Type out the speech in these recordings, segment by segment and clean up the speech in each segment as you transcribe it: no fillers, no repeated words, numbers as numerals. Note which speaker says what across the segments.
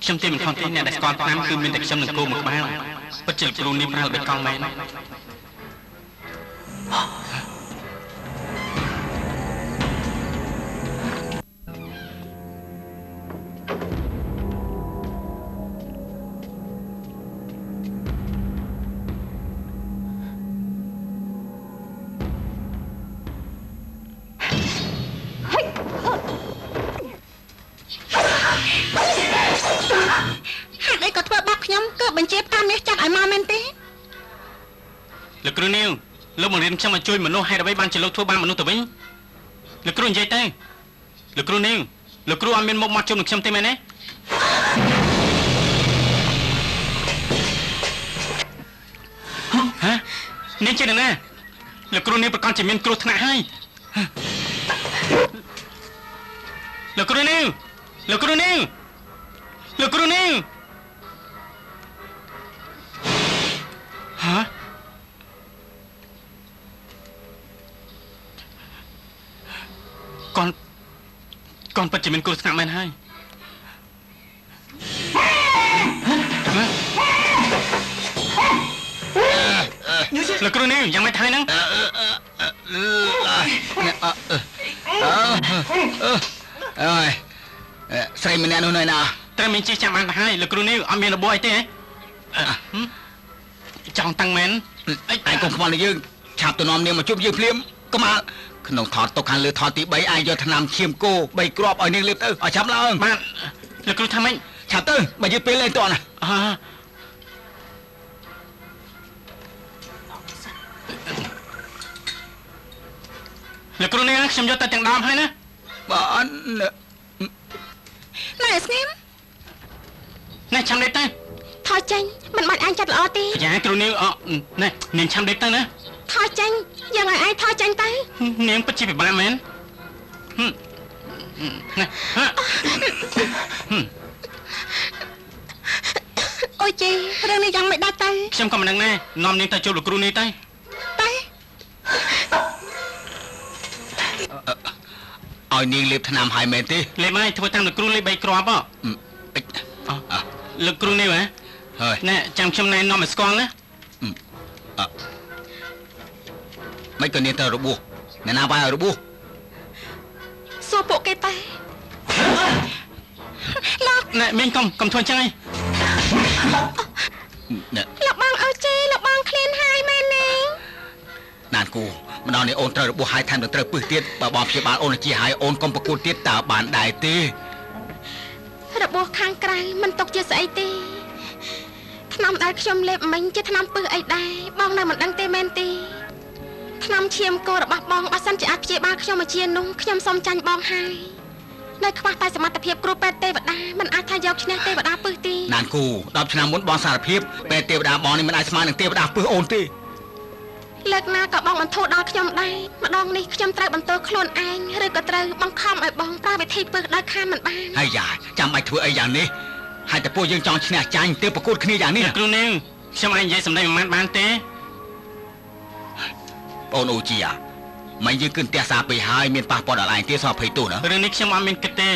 Speaker 1: ខ្ញុំទេមិនខុសទេអ្នកដែលស្គាល់ឆ្នាំគឺមានតែខ្ញុំនិងគោមួយក្បាលពិតជាគ្រូនេះប្រើល្បិចកលមែនលោកគ្រូនាងលោកបង្រៀនខ្ញុំឲ្យជួយមនុស្សហេតុអ្វីបានជាលោកធ្វើបានមនុស្សទៅវិញលោកគ្រូនិយាយទៅលោកគ្រូនាងលោកគ្រូអត់មានមុខមាត់ជុំនឹងខ្ញុំទេមែនទេហ៎នាងជានរណាលោកគ្រូនាងប្រកាសជាមានគ្រោះថ្នាក់ហើយលោកគ្រូនាងលោកគ្រូនាងលោកគ្រូនាងហ៎កូនពិតជាមានគ្រោះថ្នាក់មែនហើយលោកគ្រូនេះយ៉ាងម៉េចហើយហ្នឹង
Speaker 2: អើយស្រីម្នាក់នោះនៅណា
Speaker 1: ត្រូវមានជិះចាំបានទៅហើយលោកគ្រូនេះអត់មានរបួសអីទេចង់តាំងមែន
Speaker 2: ឯងកុំខ្វល់នឹងយើងឆាប់ទៅនាំនាងមកជួបយើងភ្លាមក្បាលក្នុងថតទុកខាងលើថតទី3ឯងយកថ្នាំឈាមគោ3គ្រាប់ឲ្យនាងលេបទៅឲ្យឆាប់ឡើង
Speaker 1: បាទលោកគ្រូថាម៉េច
Speaker 2: ឆាប់ទៅបើយឺតពេលលេងតណា
Speaker 1: លោកគ្រូនេះខ្ញុំយកទៅទាំងដើមហើយណា
Speaker 2: បាទ
Speaker 3: ណែស្ងៀម
Speaker 1: ណែឆាំលេបទៅ
Speaker 3: ថយចេញមិនបាច់ឯងចាត់ល្អទេ
Speaker 1: យ៉ាគ្រូនេះអណែនាងឆាំលេបទៅណា
Speaker 3: ថយចេញយ៉ាងឲ្យឯងថយចេញទៅ
Speaker 1: នាងពិតជាពិបាកមែនណែ
Speaker 3: អូយជីរឿងនេះយ៉ាងមិនដាច់ទៅ
Speaker 1: ខ្ញុំក៏មិនដឹងដែរនាំនាងទៅជួបលោកគ្រូនេះទៅ
Speaker 3: ទៅ
Speaker 2: ឲ្យនាងលេបថ្នាំហើយមែនទេ
Speaker 1: លេបហើយធ្វើតាមលោកគ្រូលេប3គ្រាប់ហ៎លោកគ្រូនេះហ៎
Speaker 2: ហើយ
Speaker 1: ណែចាំខ្ញុំណែនាំឲ្យស្គាល់ណា
Speaker 2: មិនក៏នាងទៅរបួសអ្នកណាវាយឲ្យរបួស
Speaker 3: សួរពួកគេទៅលោក
Speaker 1: ណែមីងកុំធ្វើចឹងឯង
Speaker 3: លោកបងអូជីលោកបងឃ្លានហើយមែនទេ
Speaker 2: ណានគូម្ដងនេះអូនត្រូវរបួសហើយថែមទាំងត្រូវពឹសទៀតបើបងព្យាបាលអូនជាហើយអូនកុំប្រកួតទៀតតើបានដែរទេ
Speaker 3: របួសខាងក្រៅមិនຕົកជាស្អីទេថ្នាំដែលខ្ញុំលេបមិញជាថ្នាំពឹសអីដែរបងនៅមិនដឹងទេមែនទេថ្នាំឈាមគោរបស់បងបើសិនជាអាចព្យាបាលខ្ញុំមកជានោះខ្ញុំសូមចាញ់បងហើយនៅខ្វះតែសមត្ថភាពគ្រូពេទ្យទេវតាមិនអាចថាយកឈ្នះទេវតាពឹសទេ
Speaker 2: ណានគូ10ឆ្នាំមុនបងសារភាពពេទ្យទេវតាបងនេះមិនអាចស្មើនឹងទេវតាពឹសអូនទេ
Speaker 3: លើកណាក៏បងបន្ទោសដល់ខ្ញុំដែរម្ដងនេះខ្ញុំត្រូវបន្ទោសខ្លួនឯងឬក៏ត្រូវបង្ខំឲ្យបងប្រើវិធីពឹសដោយខានមិនបាន
Speaker 2: ហើយយ៉ាចាំបាច់ធ្វើអីយ៉ាងនេះហើយតែពួកយើងចង់ឈ្នះចាញ់ទើបប្រកួតគ្នាយ៉ាងនេះ
Speaker 1: គ្រូនាងខ្ញុំអាចនិយាយសម្ដីមិនបានទេ
Speaker 2: បងអូជាមិនយើងគឺផ្ទះសាពេកហើយមានប៉ះពាល់ដល់ឯងទេសោះភ័យទោសណា
Speaker 1: រឿងនេះខ្ញុំអត់មានគិតទេ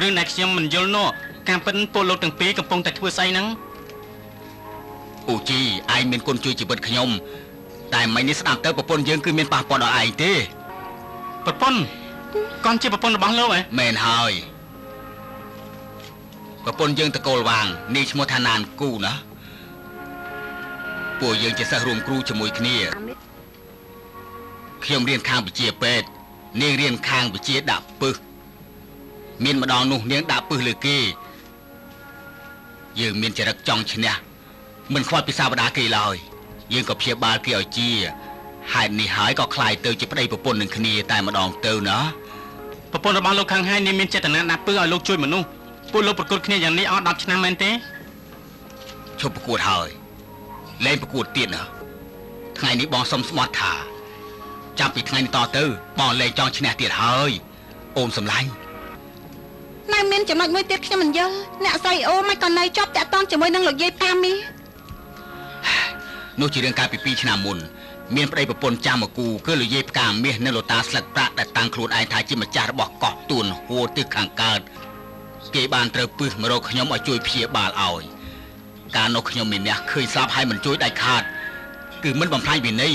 Speaker 1: រឿងដែលខ្ញុំមិនយល់នោះការពិតពលលោកទាំងពីរកំពុងតែធ្វើស្អីហ្នឹង
Speaker 2: អូជីឯងមានគុណជួយជីវិតខ្ញុំតែមិននេះស្ដាប់ទៅប្រពន្ធយើងគឺមានប៉ះពាល់ដល់ឯងទេ
Speaker 1: ប្រពន្ធកូនជាប្រពន្ធរបស់លោកហ៎
Speaker 2: មែនហើយប្រពន្ធយើងតកូលវាងនេះឈ្មោះថាណានគូណាពួកយើងជាសិស្សរួមគ្រូជាមួយគ្នាខ្ញុំរៀនខាងវិទ្យាពេទ្យនាងរៀនខាងវិទ្យាដាក់ពឹសមានម្ដងនោះនាងដាក់ពឹសលើគេយើងមានចរិតចង់ឈ្នះមិនខ្វល់ពីសាវតាគេឡើយយើងក៏ព្យាបាលគេឲ្យជាហេតុនេះហើយក៏คล้ายទៅជាប្តីប្រពន្ធនឹងគ្នាតែម្ដងទៅណា
Speaker 1: ប្រពន្ធរបស់លោកខាងហើយនាងមានចេតនាដាក់ពឹសឲ្យលោកជួយមនុស្សពួកលោកប្រកួតគ្នាយ៉ាងនេះអស់10ឆ្នាំមែនទេ
Speaker 2: ឈប់ប្រកួតហើយលែងប្រកួតទៀតណាថ្ងៃនេះបងសុំស្មត់ថាចាប់ពីថ្ងៃនេះតទៅបងលែងចង់ឈ្នះទៀតហើយអូនសម្លាញ់
Speaker 3: នៅមានចំណុចមួយទៀតខ្ញុំមិនយល់អ្នកស្រីអូមិនក៏នៅជាប់តាក់ទងជាមួយនឹងលោកយាយប៉ាមី
Speaker 2: នោះជារឿងកាលពី2ឆ្នាំមុន មានប្តីប្រពន្ធចាំមកគូគឺលោកយាយផ្កាមាសនិងលោកតាស្លឹកប្រាក់ដែលតាំងខ្លួនឯងថាជាម្ចាស់របស់កោះទួនហួរទិសខាងកើត គេបានត្រូវពឹសមករកខ្ញុំឲ្យជួយព្យាបាលឲ្យការនោះខ្ញុំមានអ្នកឃើញស្លាប់ហើយមិនជួយដាច់ខាតគឺមិនបំផ្លាញវិន័យ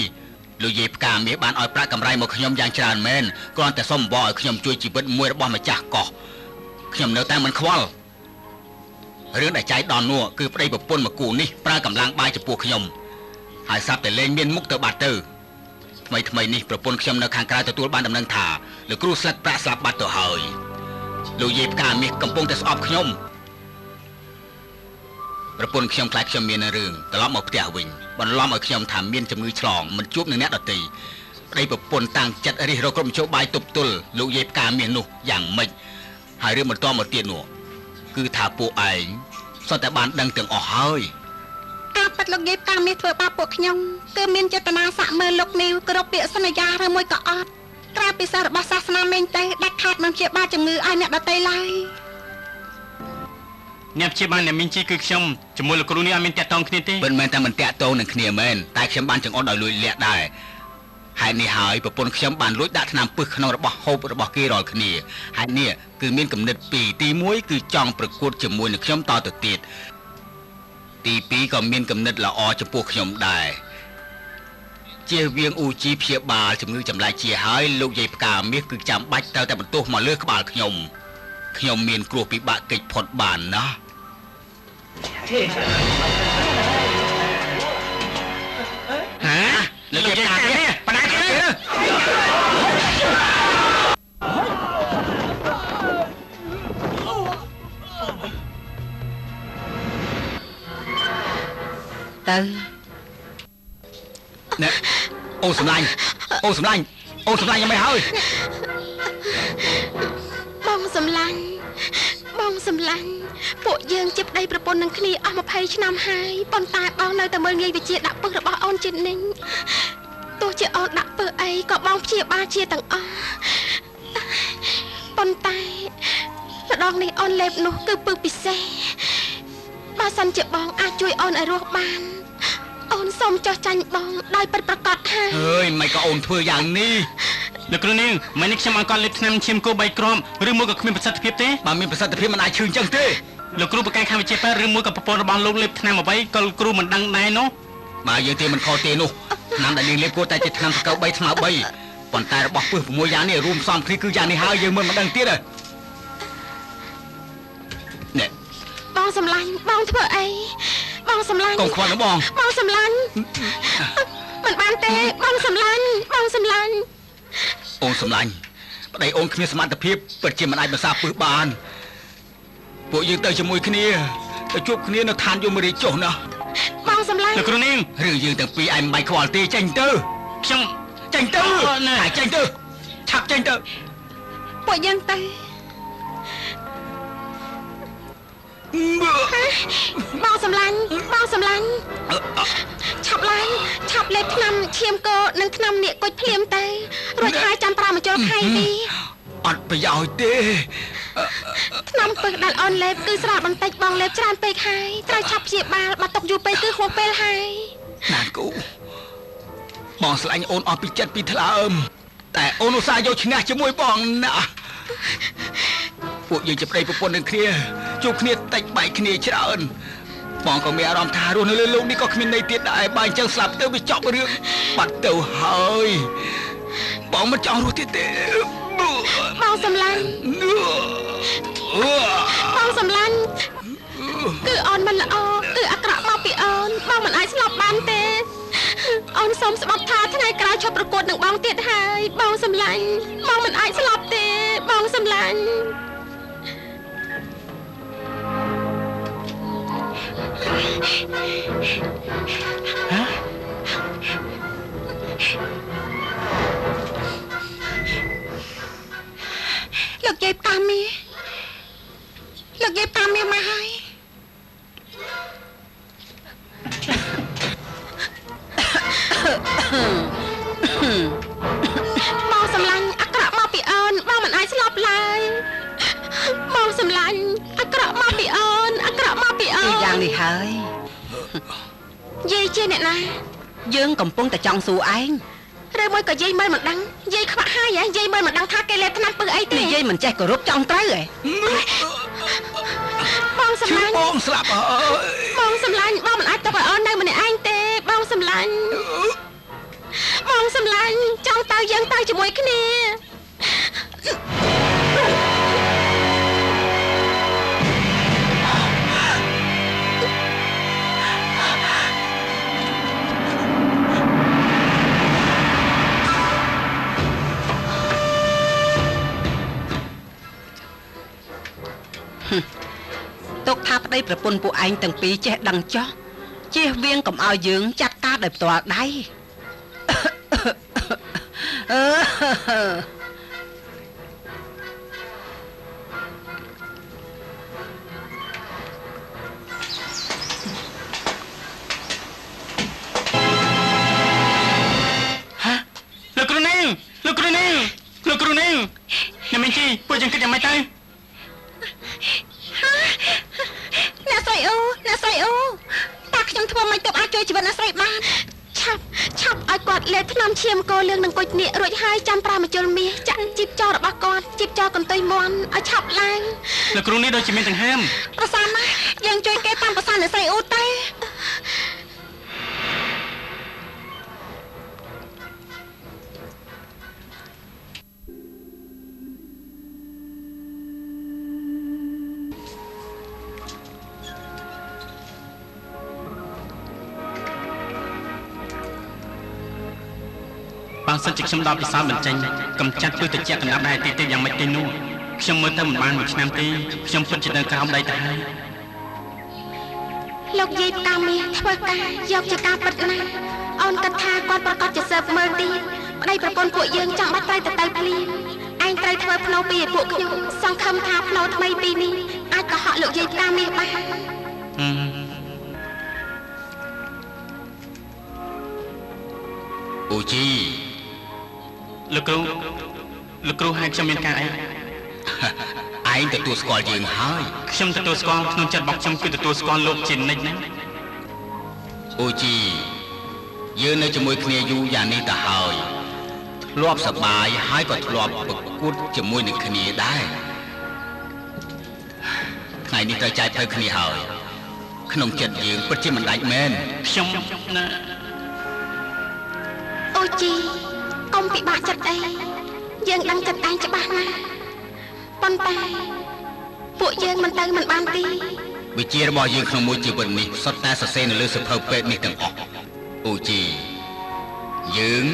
Speaker 2: លោកយាយផ្កាមាសបានឲ្យប្រាក់កម្រៃមកខ្ញុំយ៉ាងច្រើនមែនគ្រាន់តែសុំអង្វរឲ្យខ្ញុំជួយជីវិតមួយរបស់ម្ចាស់កោះខ្ញុំនៅតែមិនខ្វល់រឿងដែលចៃដន្យនោះគឺប្តីប្រពន្ធមកគូនេះប្រើកម្លាំងបាយចំពោះខ្ញុំហើយស្រាប់តែលែងមានមុខទៅបាត់ទៅថ្មីថ្មីនេះប្រពន្ធខ្ញុំនៅខាងក្រៅទទួលបានដំណឹងថាលោកគ្រូស្លឹកប្រាក់ស្លាប់បាត់ទៅហើយលោកយាយផ្កាមាសកំពុងតែស្អប់ខ្ញុំប្រពន្ធខ្ញុំខ្លាចខ្ញុំមានរឿងត្រឡប់មកផ្ទះវិញបន្លំឲ្យខ្ញុំថាមានជំងឺឆ្លងមិនជួបនឹងអ្នកដទៃប្តីប្រពន្ធតាំងចិត្តរិះរកគ្រប់មធ្យោបាយទប់ទល់លោកយាយផ្កាមាសនោះយ៉ាងម៉េចហើយរឿងបន្តមកទៀតនោះគឺថាពួកឯងសុទ្ធតែបានដឹងទាំងអស់ហើយ
Speaker 4: ការពិតលោកយាយផ្កាមាសធ្វើបាបពួកខ្ញុំគឺមានចេតនាសាក់មើលលោកនីវគ្រប់ពាក្យសន្យាឬមួយក៏អត់ក្រៅពីសិស្សរបស់សាសនាមេងទេដាច់ខាតមិនព្យាបាលជំងឺឲ្យអ្នកដទៃឡើយ
Speaker 1: អ្នកព្យាបាលអ្នកមីងជីគឺខ្ញុំជាមួយលោកគ្រូនេះអត់មានតាក់ទងគ្នាទេ
Speaker 2: មិនមែនតែមិនតាក់ទងនឹងគ្នាមែនតែខ្ញុំបានចង្អុលដោយលួចលាក់ដែរហេតុនេះហើយប្រពន្ធខ្ញុំបានលួចដាក់ថ្នាំពឹសក្នុងរបស់ហូបរបស់គេរាល់គ្នាហេតុនេះគឺមានគំនិតពីរទី1គឺចង់ប្រកួតជាមួយនឹងខ្ញុំតទៅទៀតទី2ក៏មានគំនិតល្អចំពោះខ្ញុំដែរជាវៀងអ៊ូជីព្យាបាលជំងឺចម្លែកជាហើយលោកយាយផ្កាមាសគឺចាំបាច់ត្រូវតែបន្ទោសមកលើក្បាលខ្ញុំខ្ញុំមានគ្រោះពិបាកកិច្ចផុតបានណាហាលោកយាយផ្កាមាសបណ្ណាគេ
Speaker 5: ទៅ
Speaker 2: ណែអូសម្លាញ់អូសម្លាញ់អូសម្លាញ់យ៉ាងម៉េចហើយ
Speaker 3: បងសម្លាញ់បងសម្លាញ់ពួកយើងជាប្តីប្រពន្ធនឹងគ្នាអស់20ឆ្នាំហើយប៉ុន្តែបងនៅតែមើលងាយវិជាដាក់ពឹសរបស់អូនជានិញទោះជាអូនដាក់ពឹសអីក៏បងព្យាបាលជាទាំងអស់ប៉ុន្តែម្ដងនេះអូនលេបនោះគឺពឹសពិសេសបើសិនជាបងអាចជួយអូនឲ្យរស់បានអូនសូមចោះចាញ់បងដោយពិតប្រាកដហើយ
Speaker 2: អើយមិនក៏អូនធ្វើយ៉ាងនេះ
Speaker 1: លោកគ្រូនាងមិននេះខ្ញុំឲ្យគាត់លេបថ្នាំឈាមគោ3គ្រាប់ឬមួយក៏គ្មានប្រសិទ្ធភាពទេ
Speaker 2: បើមានប្រសិទ្ធភាពមិនអាចឈឺអញ្ចឹងទេ
Speaker 1: លោកគ្រូប្រកែកខាងវិទ្យាពេទ្យឬមួយក៏ប្រពន្ធរបស់លោកលេបថ្នាំអ្វីក៏លោកគ្រូមិនដឹងដែរនោះ
Speaker 2: បើយើងទេមិនខុសទេនោះថ្នាំដែលនាងលេបគួរតែជាថ្នាំសកល3ស្មើ3ប៉ុន្តែរបស់ពឹស6យ៉ាងនេះរួមផ្សំគ្នាគឺយ៉ាងនេះហើយយើងមិនដឹងទៀតទេនេះ
Speaker 3: បងសម្លាញ់បងធ្វើអីបងសម្លាញ់
Speaker 2: កុំខ្វល់ណាបង
Speaker 3: បងសម្លាញ់មិនបានទេបងសម្លាញ់បងសម្លាញ់
Speaker 2: អូនសម្លាញ់ប្តីអូនគ្មានសមត្ថភាពពិតជាមិនអាចបន្សាបពឹសបានពួកយើងទៅជាមួយគ្នាទៅជួបគ្នានៅឋានយមរាជចុះណា
Speaker 3: បងសម្លាញ់
Speaker 1: លោកគ្រូនាង
Speaker 2: រឿងយើងទាំងពីរឯងមិនបាច់ខ្វល់ទេចេញទៅ
Speaker 1: ខ្ញុំ
Speaker 2: ចេញទៅតែចេញទៅឆាប់ចេញទៅ
Speaker 4: ពួកយើងទៅ
Speaker 3: បងសម្លាញ់បងសម្លាញ់ឆាប់ឡើងឆាប់លេបថ្នាំឈាមគោនិងថ្នាំនាគគុជភ្លាមទៅរួចហើយចាំប្រើមកចូលខៃទី
Speaker 2: អត់ប្រយោជន៍ទេ
Speaker 3: ថ្នាំពឹសដែលអូនលេបគឺស្រាលបន្តិចបងលេបច្រើនពេកហើយត្រូវឆាប់ព្យាបាលបើទុកយូរពេកគឺហួសពេលហើយ
Speaker 2: ណានគូបងស្លាញ់អូនអស់ពីចិត្តពីថ្លើមតែអូនឧស្សាហ៍យកឈ្នះជាមួយបងណាពួកយើងជាប្តីប្រពន្ធនឹងគ្នាជួបគ្នាតិចបែកគ្នាច្រើនបងក៏មានអារម្មណ៍ថារស់នៅលើលោកនេះក៏គ្មានន័យទៀតដែរបើអញ្ចឹងស្លាប់ទៅវាចប់រឿងបាត់ទៅហើយបងមិនចង់រស់ទៀតទេ
Speaker 3: បងសម្លាញ់បងសម្លាញ់គឺអូនមិនល្អគឺអាក្រក់មកពីអូនបងមិនអាចស្លាប់បានទេអូនសូមស្បត់ថាថ្ងៃក្រោយឈប់ប្រកួតនឹងបងទៀតហើយបងសម្លាញ់បងមិនអាចស្លាប់ទេបងសម្លាញ់
Speaker 4: លោកយាយផ្កាមាសលោកយាយផ្កាមាសមកហើយ
Speaker 3: បងសម្លាញ់អាក្រក់មកពីអូនបងមិនអាចស្លាប់ឡើយបងសម្លាញ់អាក្រក់មកពីអូនអាក្រក់មកពីអូន
Speaker 5: យ៉ាងនេះហើយ
Speaker 3: យាយជាអ្នកណា
Speaker 5: យើងកំពុងតែចង់សួរឯង
Speaker 3: ឬមួយក៏យាយមើលមិនដឹងយាយខ្វាក់ហើយយាយមើលមិនដឹងថាគេលេបថ្នាំពឹសអីទេ
Speaker 5: យាយមិនចេះគោរពចង់ត្រូវហ៎
Speaker 3: បងសម្លាញ់
Speaker 2: បងស្លាប់ហើយ
Speaker 3: បងសម្លាញ់បងមិនអាចទុកឲ្យអូននៅម្នាក់ឯងទេបងសម្លាញ់បងសម្លាញ់ចង់ទៅយើងទៅជាមួយគ្នា
Speaker 5: ទុកថាប្តីប្រពន្ធពួកឯងទាំងពីរចេះដឹងចោះជៀសវាងកុំឲ្យយើងចាត់ការដោយផ្ទាល់ដៃអឺ
Speaker 1: ហាលោកគ្រូនាងលោកគ្រូនាងលោកគ្រូនាងអ្នកមីងជីពួកយើងគិតយ៉ាងម៉េចទៅ
Speaker 4: អ្នកស្រីអូអ្នកស្រីអូតើខ្ញុំធ្វើមិនទើបអាចជួយជីវិតអ្នកស្រីបាន
Speaker 3: ឆាប់ឆាប់ឲ្យគាត់លេបថ្នាំឈាមគោលឿងនឹងគុជនាគរួចហើយចាំប្រាមជុលមាសចាក់ជីបចោរបស់គាត់ជីបចោកន្ទុយមន់ឲ្យឆាប់ឡើង
Speaker 1: លោកគ្រូនេះដូចជាមានដង្ហើម
Speaker 4: ប្រសាណាស់យើងជួយគេតាមប្រសាអ្នកស្រីអូទេ
Speaker 1: បើសិនជាខ្ញុំដល់ពិសោធន៍បញ្ចេញកំចាត់ពឹសតិចកណ្ដាប់ដែរទីទេយ៉ាងម៉េចទេនោះខ្ញុំមើលទៅមិនបានមួយឆ្នាំទេខ្ញុំពិតជានៅក្រោមដីទៅហើយ
Speaker 3: លោកយាយផ្កាមាសធ្វើការយកជាការពិតណាស់អូនគិតថាគាត់ប្រកាសជាសើបមើលទៀតប្តីប្រពន្ធពួកយើងចាំបាច់ត្រូវទៅភ្លាមឯងត្រូវធ្វើភ្នោពីឲ្យពួកខ្ញុំសង្ឃឹមថាភ្នោថ្មីពីរនេះអាចកុហកលោកយាយផ្កាមាសបាន
Speaker 2: អូជី
Speaker 1: លោកគ្រូលោកគ្រូហៅខ្ញុំមានការអី
Speaker 2: ឯងទទួលស្គាល់យើងហើយ
Speaker 1: ខ្ញុំទទួលស្គាល់ក្នុងចិត្តរបស់ខ្ញុំគឺទទួលស្គាល់លោកជានិច្ចណា
Speaker 2: អូជីយើងនៅជាមួយគ្នាយូរយ៉ាងនេះទៅហើយធ្លាប់សប្បាយហើយក៏ធ្លាប់ប្រកួតជាមួយនឹងគ្នាដែរថ្ងៃនេះត្រូវចែកផ្លូវគ្នាហើយក្នុងចិត្តយើងពិតជាមិនដាច់មែន
Speaker 1: ខ្ញុំណា
Speaker 3: អូជីកុំពិបាកចិត្តអីយើងដឹងចិត្តឯងច្បាស់ណាស់ប៉ុន្តែពួកយើងមិនទៅមិនបានទេ
Speaker 2: វិជារបស់យើងក្នុងមួយជីវិតនេះសុទ្ធតែសរសេរនៅលើសភៅពេទ្យនេះទាំងអស់អូជីយើង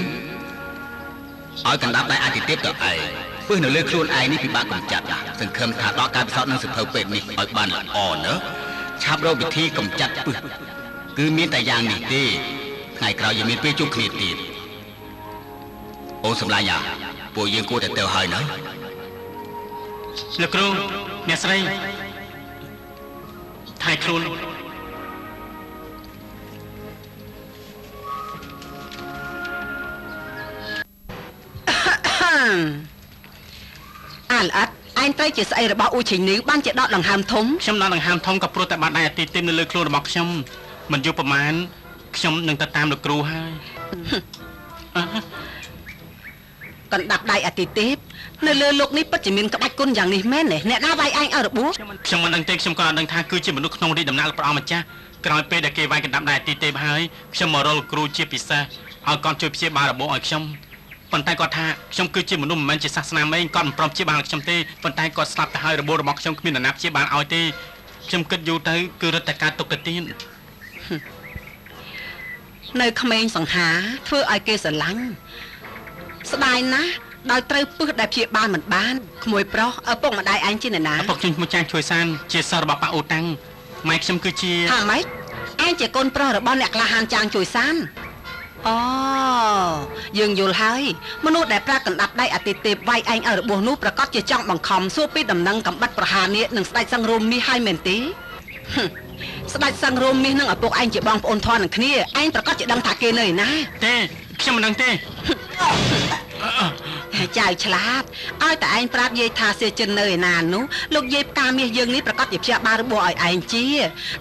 Speaker 2: ឲ្យកណ្ដាប់ដៃអាទិទេពទៅឯងពឹសនៅលើខ្លួនឯងនេះពិបាកកំចាត់ណាស់សង្ឃឹមថាដកការពិសោធន៍នឹងសភៅពេទ្យនេះឲ្យបានល្អណាឆាប់រកវិធីកំចាត់ពឹសគឺមានតែយ៉ាងនេះទេថ្ងៃក្រោយយើងមានពេលជួបគ្នាទៀតអូនសម្លាញ់អាពួកយើងគួរតែទៅហើយណា
Speaker 1: លោកគ្រូអ្នកស្រីថែខ្លួន
Speaker 5: អាល្អិតឯងត្រូវជាស្អីរបស់អ៊ូឈីនីវបានជាដកដង្ហើមធំ
Speaker 1: ខ្ញុំដកដង្ហើមធំក៏ព្រោះតែបាត់ដៃអាទិទេពនៅលើខ្លួនរបស់ខ្ញុំមិនយូរប្រហែលខ្ញុំនឹងទៅតាមលោកគ្រូហើយ
Speaker 5: កណ្ដាប់ដៃអតិទេពនៅលើលោកនេះពិតជាមានក្បាច់គុណយ៉ាងនេះមែនទេអ្នកណាវាយឯងឲ្យរបួស
Speaker 1: ខ្ញុំមិនដឹងទេខ្ញុំក៏អត់ដឹងថាគឺជាមនុស្សក្នុងរាជដំណាក់ព្រះអង្គម្ចាស់ក្រោយពេលដែលគេវាយកណ្ដាប់ដៃអតិទេពហើយខ្ញុំមករកលោកគ្រូជាពិសេសឲ្យគាត់ជួយព្យាបាលរបួសឲ្យខ្ញុំប៉ុន្តែគាត់ថាខ្ញុំគឺជាមនុស្សមិនមែនជាសាសនាមេងគាត់មិនព្រមព្យាបាលឲ្យខ្ញុំទេប៉ុន្តែគាត់ស្លាប់ទៅហើយរបួសរបស់ខ្ញុំគ្មាននរណាព្យាបាលឲ្យទេខ្ញុំគិតយូរទៅគឺរត់តែការទុកទៅទៀត
Speaker 5: នៅក្មេងសង្ហាធ្វើឲ្យគេស្រឡាញ់ស្ដាយណាស់ដោយត្រូវពឹសដែលព្យាបាលមិនបានក្មួយប្រុសឪពុកម្ដាយឯងជាអ្នកណា
Speaker 1: ឪពុកខ្ញុំឈ្មោះចាងជួយសានជាសិស្សរបស់ប៉ាអូតាំងម៉ែខ្ញុំគឺជា
Speaker 5: ថាម៉េចឯងជាកូនប្រុសរបស់អ្នកក្លាហានចាងជួយសានអូយើងយល់ហើយមនុស្សដែលប្រើកណ្ដាប់ដៃអតិទេពវាយឯងឲ្យរបួសនោះប្រកាសជាចង់បង្ខំសួរពីដំណឹងកំបិតប្រហារនេះនឹងស្ដេចសឹងរោមមាសហើយមែនទេស្ដេចសឹងរោមមាសនឹងឪពុកឯងជាបងប្អូនធន់នឹងគ្នាឯងប្រកាសជាដឹងថាគេនៅឯណា
Speaker 1: ទេខ្ញុំមិនដឹងទេ
Speaker 5: ចៅឆ្លាតឲ្យតែឯងប្រាប់យាយថាសៀចិននៅឯណានោះលោកយាយផ្កាមាសយើងនេះប្រកាសជាព្យាបាលរបួសឲ្យឯងជា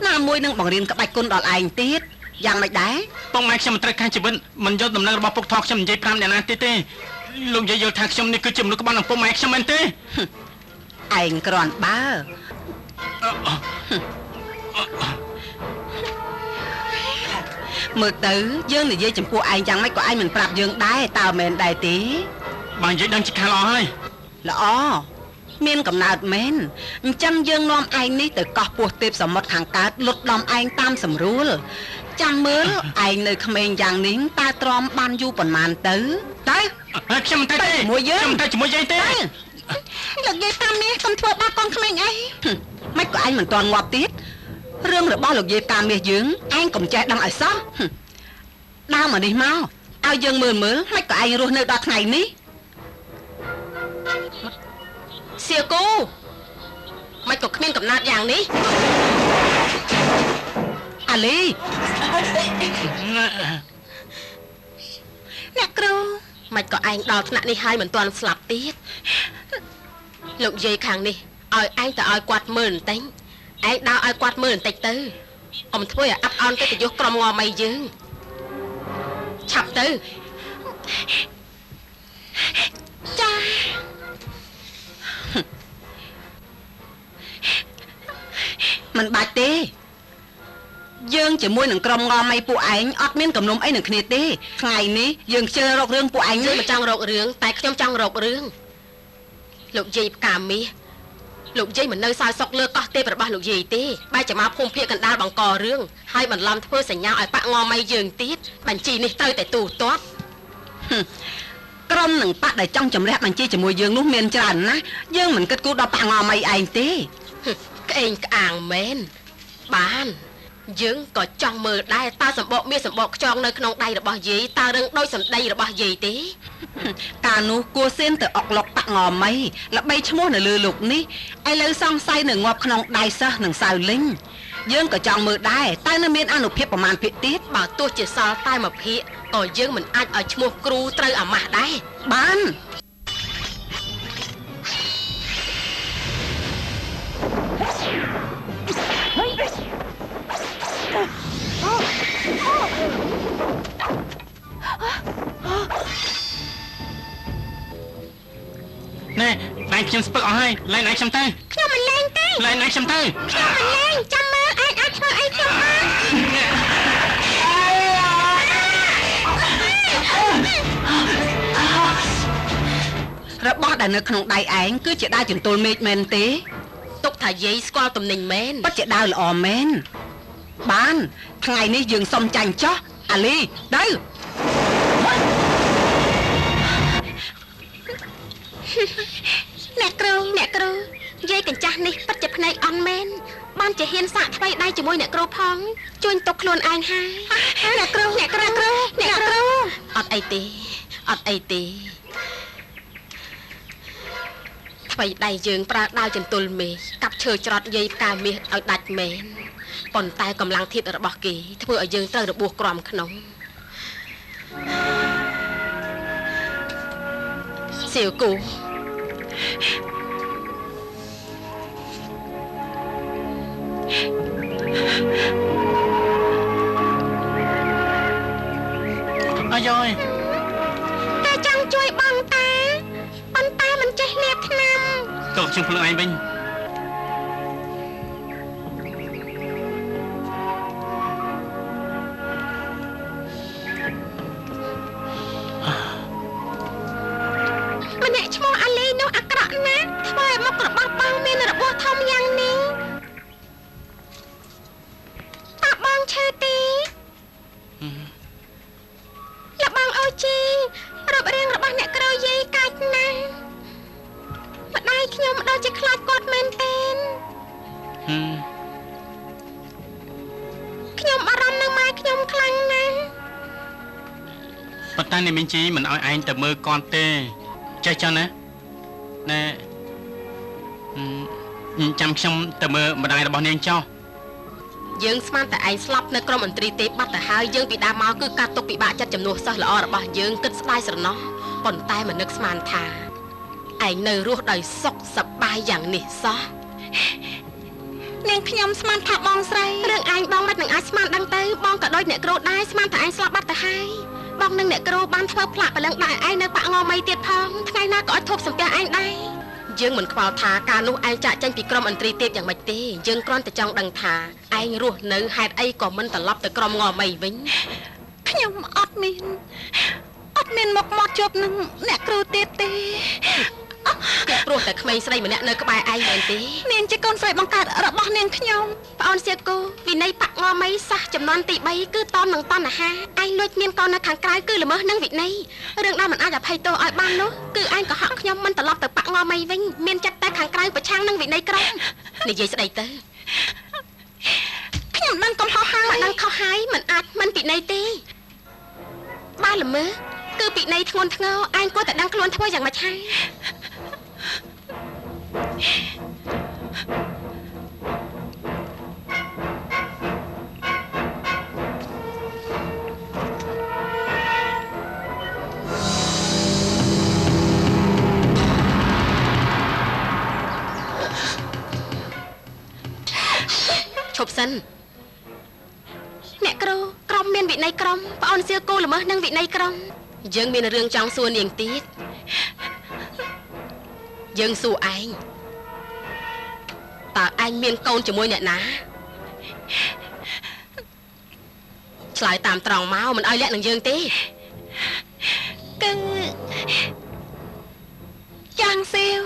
Speaker 5: ណាមួយនឹងបង្រៀនក្បាច់គុណដល់ឯងទៀតយ៉ាងម៉េចដែរ
Speaker 1: ពុកម៉ែខ្ញុំមិនត្រូវការជីវិតមិនយកដំណឹងរបស់ពុកថោខ្ញុំនិយាយប្រាប់អ្នកណាទៀតទេលោកយាយយល់ថាខ្ញុំនេះគឺជាមនុស្សក្បត់នឹងពុកម៉ែខ្ញុំមែនទេ
Speaker 5: ឯងគ្រាន់បើ មើលទៅយើងនិយាយចំពោះឯងយ៉ាងម៉េចក៏ឯងមិនប្រាប់យើងដែរតើមែនដែរទេ
Speaker 1: បើនិយាយដឹងជាខាងល្អហើយ
Speaker 5: ល្អមានកំណើតមែនអញ្ចឹងយើងនាំឯងនេះទៅកោះពោះទេពសមុទ្រខាងកើតលុតដំឯងតាមសម្រួលចាំមើលឯងនៅក្មេងយ៉ាងនេះតើទ្រាំបានយូរប៉ុន្មានទៅទៅ
Speaker 1: ខ្ញុំមិនទៅទេ
Speaker 5: ជាមួយយើង
Speaker 1: ខ្ញុំទៅជាមួយយាយទេ
Speaker 4: លោកយាយតាមមាសកុំធ្វើបាបកូនក្មេងអី
Speaker 5: មិនក៏ឯងមិនទាន់ងាប់ទៀតរឿងរបស់លោកយាយតាមមាសយើងឯងកុំចេះដឹងឲ្យសោះដើមមកនេះមកឲ្យយើងមើលមើលមិនក៏ឯងរស់នៅដល់ថ្ងៃនេះ
Speaker 6: សៀគូមិនក៏គ្មានកំណត់យ៉ាងនេះ
Speaker 5: អាលី
Speaker 4: អ្នកគ្រូ
Speaker 6: មិនក៏ឯងដល់ថ្នាក់នេះហើយមិនទាន់ស្លាប់ទៀតលោកយាយខាងនេះឲ្យឯងទៅឲ្យគាត់មើលបន្តិចឯងដើរឲ្យគាត់មើលបន្តិចទៅកុំធ្វើឲ្យអាប់អោនកិត្តិយសក្រុមងំអីយើងឆាប់ទៅ
Speaker 4: ចា
Speaker 5: មិនបាច់ទេយើងជាមួយនឹងក្រុមងំអីពួកឯងអត់មានកំណុំអីនឹងគ្នាទេថ្ងៃនេះយើងខ្ជិលរករឿងពួកឯង
Speaker 6: យើងមិនចង់រករឿងតែខ្ញុំចង់រករឿងលោកយាយផ្កាមាសលោកយាយមិននៅសោយសុកលើកោះទេពរបស់លោកយាយទេបែរជាមកភូមិភាគកណ្ដាលបង្ករឿងហើយបន្លំធ្វើសញ្ញាឲ្យបាក់ងំអីយើងទៀតបញ្ជីនេះត្រូវតែទូទាត់
Speaker 5: ក្រុមនឹងបាក់ដែលចង់ជំរះបញ្ជីជាមួយយើងនោះមានច្រើនណាស់យើងមិនគិតគូរដល់បាក់ងំអីឯងទេ
Speaker 6: ក្អេងក្អាងមែនបានយើងក៏ចង់មើលដែរតើសម្បកមាសសម្បកខ្យងនៅក្នុងដៃរបស់យាយតើរឹងដោយសម្ដីរបស់យាយទេ
Speaker 5: កាលនោះគួសៀនទៅអុកលុកបាក់ងំអីល្បីឈ្មោះនៅលើលោកនេះឥឡូវសង្ស័យនៅងាប់ក្នុងដៃសិស្សនិងសៅលីងយើងក៏ចង់មើលដែរតើនៅមានអនុភាពប្រមាណភាគទៀត
Speaker 6: បើទោះជាសល់តែមួយភាគក៏យើងមិនអាចឲ្យឈ្មោះគ្រូត្រូវអាម៉ាស់ដែរ
Speaker 5: បាន
Speaker 1: ណែដៃខ្ញុំស្ពឹកអស់ហើយលែងដៃខ្ញុំទៅ
Speaker 3: ខ្ញុំមិនលែងទេ
Speaker 1: លែងដៃខ្ញុំទៅ
Speaker 3: ខ្ញុំមិនលែងចាំមើលឯងអាចធ្វើអីខ្ញុំបាន
Speaker 5: របស់ដែលនៅក្នុងដៃឯងគឺជាដាវចន្ទល់មេឃមែនទេ
Speaker 6: ទុកថាយាយស្គាល់ទំនិញមែន
Speaker 5: ពិតជាដាវល្អមែនបានថ្ងៃនេះយើងសុំចាញ់ចោះអាលីទៅ
Speaker 3: អ្នកគ្រូអ្នកគ្រូយាយកញ្ចាស់នេះពិតជាភ្នែកអន់មែនបានជាហ៊ានសាកថ្មីដៃជាមួយអ្នកគ្រូផងជួញទុកខ្លួនឯងហើយអ្នកគ្រូអ្នកគ្រូអ្នកគ្រូ
Speaker 6: អត់អីទេអត់អីទេថ្មីដៃយើងប្រើដាវចន្ទល់មេកាប់ឈើច្រត់យាយផ្កាមាសឲ្យដាច់មែនប៉ុន្តែកម្លាំងធាតុរបស់គេធ្វើឲ្យយើងត្រូវរបួសក្រំក្នុងសៀវគូ
Speaker 1: អាយយ
Speaker 3: តែចង់ជួយបងតាប៉ុន្តែមិនចេះលាបថ្នាំ
Speaker 1: តោះខ្ញុំខ្លួនឯងវិញ
Speaker 3: ម្នាក់ឈ្មោះអាលីនោះអាក្រក់ណាស់ធ្វើឲ្យមុខរបស់បងមានរបួសធំយ៉ាងនេះតើបងឈឺទេលបងអូជីរូបរាងរបស់អ្នកគ្រូយាយកាច់ណាស់ម្ដាយខ្ញុំដូចជាខ្លាចគាត់មែនទែនខ្ញុំបារម្ភនឹងម៉ែខ្ញុំខ្លាំងណាស់
Speaker 1: ប៉ុន្តែអ្នកមីងជីមិនឲ្យឯងទៅមើលគាត់ទេចេះចឹងណាណែចាំខ្ញុំទៅមើលម្ដាយរបស់នាងចោះ
Speaker 6: យើងស្មានតែឯងស្លាប់នៅក្រុមអន្ត្រីទេបាត់ទៅហើយយើងពីដើមមកគឺកាត់ទុកពិបាកចិត្តចំនួនសិស្សល្អរបស់យើងគិតស្ដាយស្រណោះប៉ុន្តែមិននឹកស្មានថាឯងនៅរស់ដោយសុខសប្បាយយ៉ាងនេះសោះ
Speaker 4: នាងខ្ញុំស្មានថាបងស្រី
Speaker 3: រឿងឯងបងមិននឹងអាចស្មានដឹងទៅបងក៏ដូចអ្នកគ្រូដែរស្មានថាឯងស្លាប់បាត់ទៅហើយបងនិងអ្នកគ្រូបានធ្វើផ្លាកព្រលឹងដាក់ឯងនៅបាក់ងមីទៀតផងថ្ងៃណាក៏ឲ្យធប់សំពះឯងដែរ
Speaker 6: យើងមិនខ្វល់ថាការនោះឯងចាក់ចេញពីក្រុមអន្ត្រីទេពយ៉ាងម៉េចទេយើងគ្រាន់តែចង់ដឹងថាឯងរស់នៅហេតុអីក៏មិនត្រឡប់ទៅក្រុមងមីវិញ
Speaker 4: ខ្ញុំអត់មានមុខមាត់ជួបនឹងអ្នកគ្រូទៀតទេ
Speaker 6: គឺព្រោះតែក្មេងស្រីម្នាក់នៅក្បែរឯងមែនទេ
Speaker 4: នាងជាកូនស្រីបង្កើតរបស់នាងខ្ញុំ
Speaker 3: ប្អូនសៀកគូវិន័យបាក់ងមីសះចំនួនទី3គឺតមនឹងតណ្ហាឯងលួចមានកូននៅខាងក្រៅគឺល្មើសនឹងវិន័យរឿងដែលមិនអាចអភ័យទោសឲ្យបាននោះគឺឯងក៏ហក់ខ្ញុំមិនត្រឡប់ទៅបាក់ងមីវិញមានចិត្តតែខាងក្រៅប្រឆាំងនឹងវិន័យក្រុម
Speaker 6: និយាយស្ដីទៅ
Speaker 4: ខ្ញុំដឹងកំហុសហើយ
Speaker 3: មិនដឹងខុសហើយមិនអាចមិនពិន័យទេបើល្មើសគឺពិន័យធ្ងន់ធ្ងរឯងគួរតែដឹងខ្លួនធ្វើយ៉ាងម៉េចហើយ
Speaker 6: ឈប់សិន
Speaker 3: អ្នកគ្រូក្រុមមានវិន័យក្រុមប្អូនសៀគូល្មើសនឹងវិន័យក្រុម
Speaker 6: យើងមានរឿងចង់សួរនាងទៀតយើងសួរឯងតើឯងមានកូនជាមួយអ្នកណាឆ្លើយតាមត្រង់មកមិនឲ្យលាក់នឹងយើងទេ
Speaker 4: គឺយ៉ាងសៀវ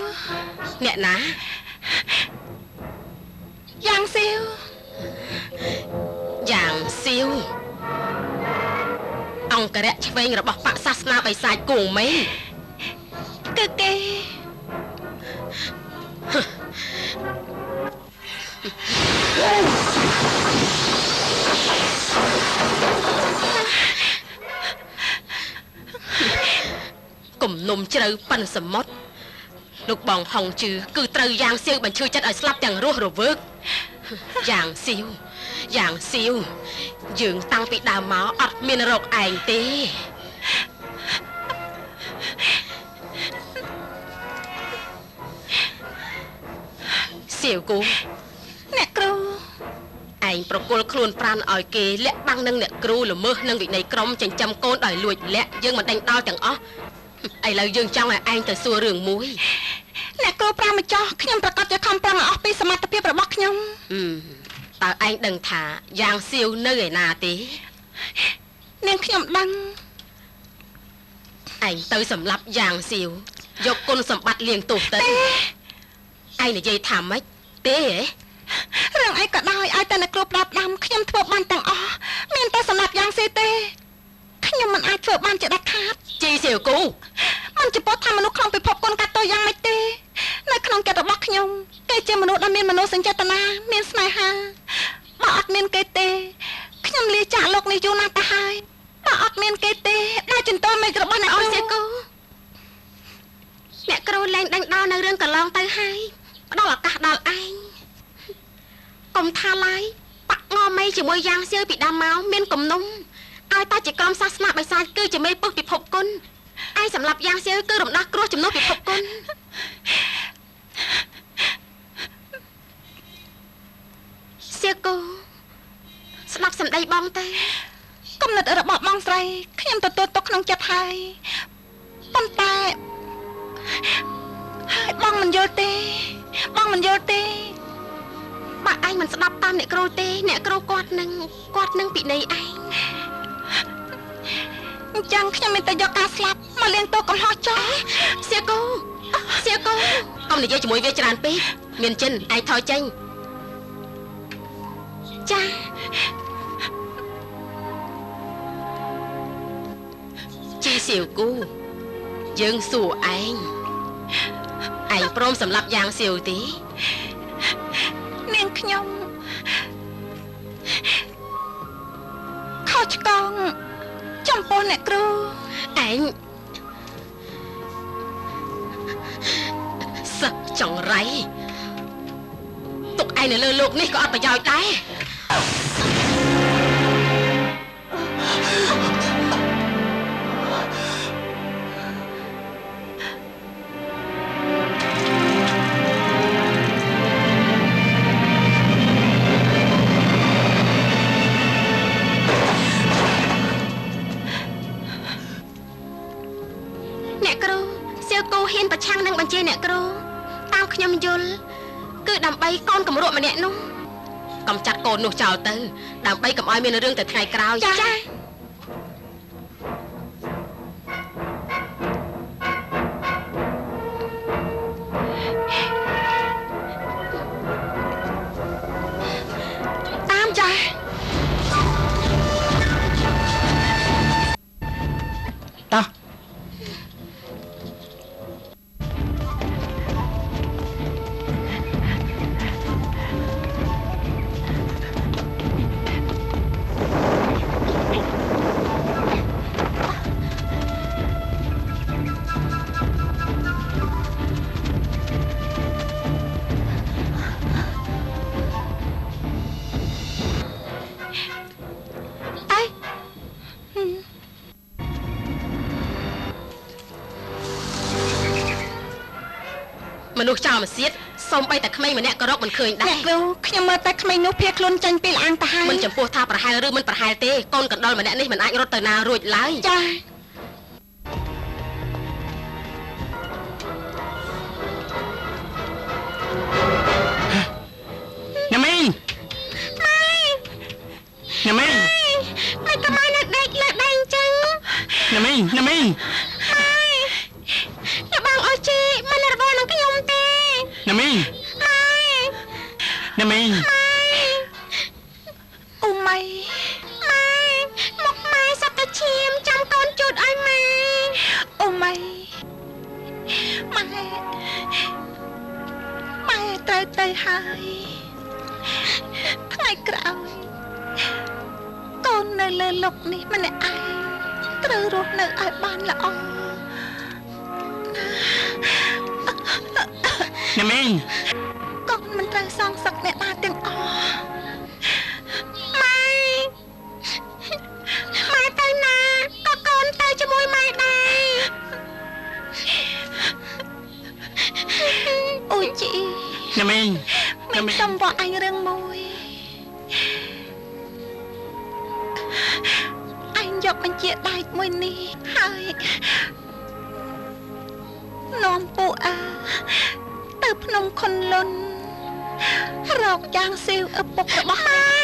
Speaker 6: អ្នកណា
Speaker 4: យ៉ាងសៀវ
Speaker 6: យ៉ាងសៀវអង្គរៈឆ្វេងរបស់បក្សសាសនាបិសាចគង់មេ
Speaker 4: គឺគេ
Speaker 6: គំនុំជ្រៅប៉ិនសមុទ្រលោកបងហុងជឺគឺត្រូវយ៉ាងសៀវបញ្ឈឺចិត្តឲ្យស្លាប់ទាំងរស់រវើកយ៉ាងសៀវយ៉ាងសៀវយើងតាំងពីដើមមកអត់មានរកឯងទេសៀវគូ
Speaker 4: អ្នកគ្រូ
Speaker 6: ឯងប្រគល់ខ្លួនប្រានឲ្យគេលាក់បាំងនឹងអ្នកគ្រូល្មើសនឹងវិន័យក្រុមចិញ្ចឹមកូនដោយលួចលាក់យើងមិនដេញដោលទាំងអស់ឥឡូវយើងចង់ឲ្យឯងទៅសួររឿងមួយ
Speaker 4: អ្នកគ្រូប្រាម្ចាស់ខ្ញុំប្រកាសជាខំប្រឹងឲ្យអស់ពីសមត្ថភាពរបស់ខ្ញុំ
Speaker 6: តើឯងដឹងថាយ៉ាងសៀវនៅឯណាទេ
Speaker 4: នាងខ្ញុំដឹង
Speaker 6: ឯងទៅសម្លាប់យ៉ាងសៀវយកគុណសម្បត្តិលាងទោសទៅឯងនិយាយថាម៉េចទេហ៎
Speaker 4: រឿងអីក៏ដោយឲ្យតែអ្នកគ្រូផ្ដាប់ដាំខ្ញុំធ្វើបានទាំងអស់មានតែសម្លាប់យ៉ាងសៀវទេខ្ញុំមិនអាចធ្វើបានជាដាច់ខាត
Speaker 6: ជីសៀវគូ
Speaker 4: មិនចំពោះថាមនុស្សក្នុងពិភពគុណកាត់ទោសយ៉ាងម៉េចទេនៅក្នុងចិត្តរបស់ខ្ញុំគេជាមនុស្សដែលមានមនោសញ្ចេតនាមានស្នេហាបើអត់មានគេទេខ្ញុំលាចាកលោកនេះយូរណាស់ទៅហើយបើអត់មានគេទេដែលចន្ទល់មេឃរបស់អ្នក
Speaker 3: អូនសៀគូអ្នកគ្រូលែងដេញដោលនៅរឿងកន្លងទៅហើយផ្ដល់ឱកាសដល់ឯងកុំថាឡើយបាក់ងមីជាមួយយ៉ាងសៀវពីដើមមកមានគំនុំឲ្យតែជាក្រុមសាសនាបិសាចគឺជាមេពុះពិភពគុណឯងសម្រាប់យ៉ាងសៀវគឺរំដោះគ្រោះជំនួសពិភពគុណសៀវគូស្ដាប់សម្ដីបងទៅ
Speaker 4: គំនិតរបស់បងស្រីខ្ញុំទទួលទុកក្នុងចិត្តហើយប៉ុន្តែហើយបងមិនយល់ទេបងមិនយល់ទេ
Speaker 3: បើឯងមិនស្ដាប់តាមអ្នកគ្រូទេអ្នកគ្រូគាត់នឹងពិន័យឯង
Speaker 4: អញ្ចឹងខ្ញុំមានតែយកការស្លាប់មកលាងទោសកំហុសចោល
Speaker 3: សៀគូសៀគូ
Speaker 6: កុំនិយាយជាមួយវាច្រើនពេកមានចិនឯងថយចេញ
Speaker 3: ចា
Speaker 6: ជីសៀវគូយើងសួរឯងឯងព្រមសម្លាប់យ៉ាងសៀវទេ
Speaker 4: នាងខ្ញុំខុសឆ្គងចំពោះអ្នកគ្រូ
Speaker 6: ឯងសឹកចង្រៃទុកឯងនៅលើលោកនេះក៏អត់ប្រយោជន៍ដែរ
Speaker 3: ប្រឆាំងនឹងបញ្ជាអ្នកគ្រូតាមខ្ញុំយល់គឺដើម្បីកូនកម្រក់ម្នាក់នោះ
Speaker 6: កំចាត់កូននោះចោលទៅដើម្បីកុំឲ្យមានរឿងទៅថ្ងៃក្រោយ
Speaker 3: ចា
Speaker 6: មនុស្សចោលមកសៀតសូម្បីតែក្មេងម្នាក់ក៏រកមិនឃើញដែរ
Speaker 4: អ្នកគ្រូខ្ញុំមើលតែក្មេងនោះភៀសខ្លួនចេញពីលាងទៅហើយ
Speaker 6: មិនចំពោះថាប្រហែលឬមិនប្រហែលទេកូនកណ្ដុរម្នាក់នេះមិនអាចរត់ទៅណារួចឡើយ
Speaker 4: ចា
Speaker 1: អ្នកមីងអ្នកមីង
Speaker 3: មិនក៏មកនៅដេកលើដៃអញ្ចឹង
Speaker 1: អ្នកមីងអ្នកមីង
Speaker 3: លបងអូជីមិនរវល់នឹងខ្ញុំទេ
Speaker 1: អ្នកមីងអ្នកមីង
Speaker 4: អូម៉ៃ
Speaker 3: ម៉ែមុខម៉ែសត្វតែឈាមចាំកូនជូតឲ្យម៉ែ
Speaker 4: អូម៉ៃម៉ែម៉ែត្រូវទៅហើយថ្ងៃក្រោយកូននៅលើលោកនេះម្នាក់ឯងត្រូវរស់នៅឲ្យបានល្អ
Speaker 1: អ្នកមីង
Speaker 4: កូនមិនត្រូវសងសឹកអ្នកណាទាំងអស់
Speaker 3: ម៉ែម៉ែទៅណាក៏កូនទៅជាមួយម៉ែដែរ
Speaker 4: អូជី
Speaker 1: អ្នកមីង
Speaker 4: មានសុំបកអញរឿងមួយអញយកបញ្ជាដែកមួយនេះហើយនាំពូអើទៅភ្នំខុនលុនរកយ៉ាងស៊ីវឪពុករបស់
Speaker 3: ម៉ែ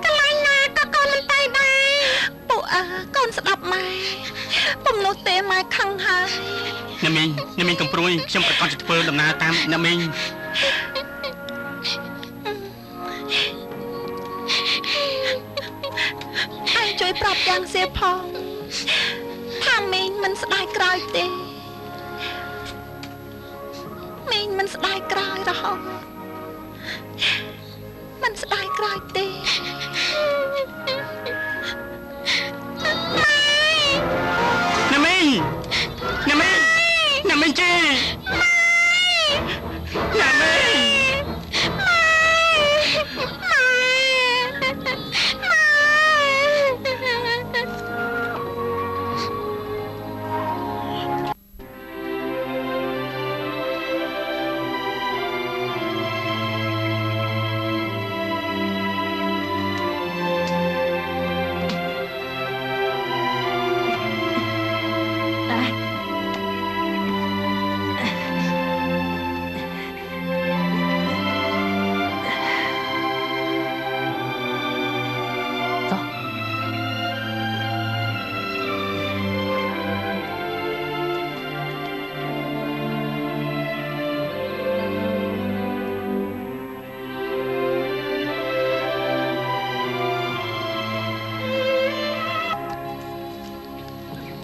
Speaker 3: កន្លែងណាក៏កូនមិនទៅដែរ
Speaker 4: ពូអើកូនស្ដាប់ម៉ែពុំនោះទេម៉ែខឹងហើយ
Speaker 1: អ្នកមីងអ្នកមីងកំព្រួយខ្ញុំប្រកាសជាធ្វើដំណើរតាមអ្នកមីង
Speaker 4: អញជួយប្រាប់យ៉ាងសៀផងថាមីងមិនស្ដាយក្រោយទេមីងមិនស្ដាយក្រោយរហូតមិនស្ដាយក្រោយទេ
Speaker 1: អ្នកមីងអ្នកមីងអ្នកមីងជីអ្នកមីង
Speaker 3: ម៉ែម៉ែ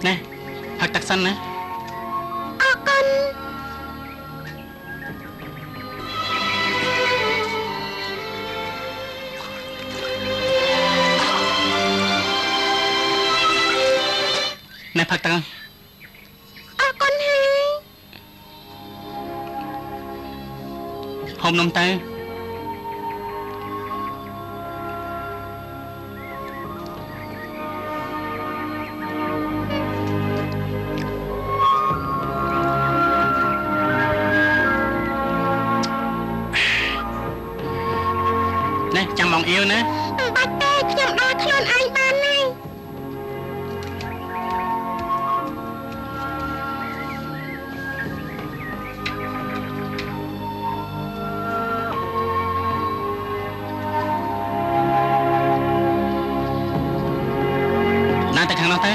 Speaker 1: ណែផឹកទឹកសិនណា
Speaker 3: អរគុណ
Speaker 1: ណែផឹកទឹក
Speaker 3: អរគុណហើយ
Speaker 1: ហូបនំទៅណែចាំបងអៀវណា
Speaker 3: មិនបាច់ទេខ្ញុំដើរខ្លួនឯងបានហើយ
Speaker 1: ដើរទៅខាងនោះទៅ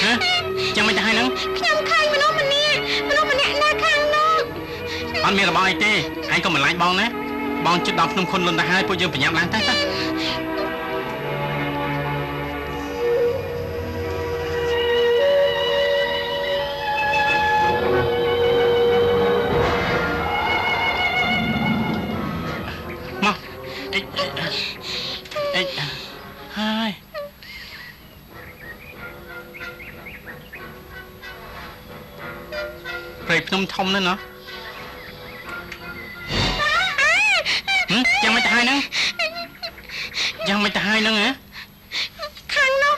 Speaker 1: ហ៎ចាំមិនទៅហើយហ្នឹង
Speaker 3: ខ្ញុំឃើញមនុស្សម្នាក់មនុស្សម្នាក់នៅខាងនោះ
Speaker 1: អត់មានរបស់អីទេឯងក៏មិនឡាញបងណាបងជិតដល់ភ្នំខុនលុនទៅហើយពួកយើងប្រញាប់ឡើងទៅទៅមកអេអេហើយ ព្រៃភ្នំធំណាស់ណោះយ៉ាងមិនទៅហើយហ្នឹងយ៉ាងមិនទៅហើយហ្នឹងហ៎
Speaker 3: ខាងនោះ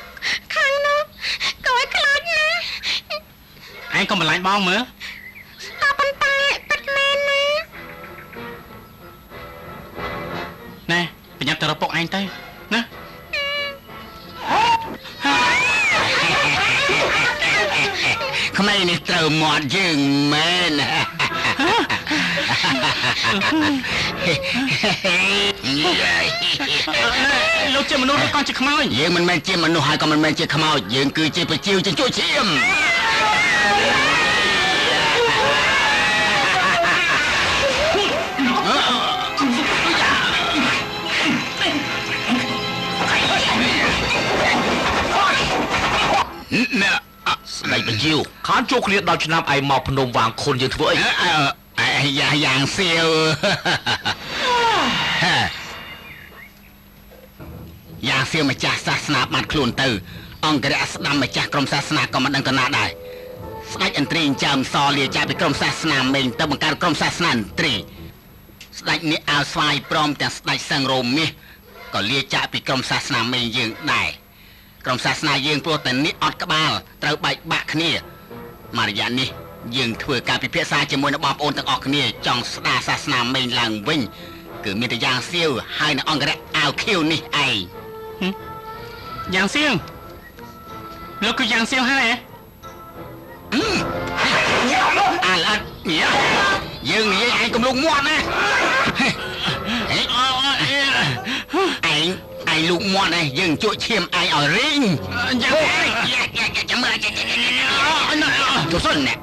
Speaker 3: ខាងនោះក៏ឲ្យខ្លាចណាស់
Speaker 1: ឯងកុំបន្លាចបងមើល
Speaker 3: ក៏ប៉ុន្តែពិតមែនណា
Speaker 1: ណែប្រញាប់ទៅរកពុកឯងទៅណា
Speaker 2: ក្មេងនេះត្រូវមាត់យើងមែន
Speaker 1: លោកជាមនុស្សឬក៏ជាខ្មោច
Speaker 2: យើងមិនមែនជាមនុស្សហើយក៏មិនមែនជាខ្មោចយើងគឺជាប្រជាជញ្ជក់ឈាមស្ដេចបញ្ជាវ
Speaker 7: ខានជួគ្នា10ឆ្នាំឯងមកភ្នំវាងខុនយើងធ្វើអី
Speaker 2: យ៉ាងសៀវយ៉ាងសៀវម្ចាស់សាសនាបាត់ខ្លួនទៅអង្គរៈស្ដាំម្ចាស់ក្រុមសាសនាក៏មិនដឹងទៅណាដែរស្ដេចឥន្ទ្រីចើមសលាចាកពីក្រុមសាសនាមេងទៅបង្កើតក្រុមសាសនាឥន្ទ្រីស្ដេចនេះអាវស្វាយព្រមទាំងស្ដេចសឹងរោមមាសក៏លាចាកពីក្រុមសាសនាមេងយើងដែរក្រុមសាសនាយើងព្រោះតែនេះអត់ក្បាលត្រូវបែកបាក់គ្នាមករយៈនេះយើងធ្វើការពិភាក្សាជាមួយនឹងបងប្អូនទាំងអស់គ្នាចង់ស្ដារសាសនាមេងឡើងវិញគឺមានតែយ៉ាងសៀវហើយនឹងអង្គរៈអាវខៀវនេះឯង
Speaker 1: យ៉ាងសៀវលោកគឺយ៉ាងសៀវហើយហ៎
Speaker 2: អាល្អិតយើងនិយាយឯងកុំលូកមាត់ណាឯងលូកមាត់ឯងយើងជក់ឈាមឯងឲ្យរីង
Speaker 1: យ៉ាង
Speaker 2: ចាំមើលជុំសុនណែ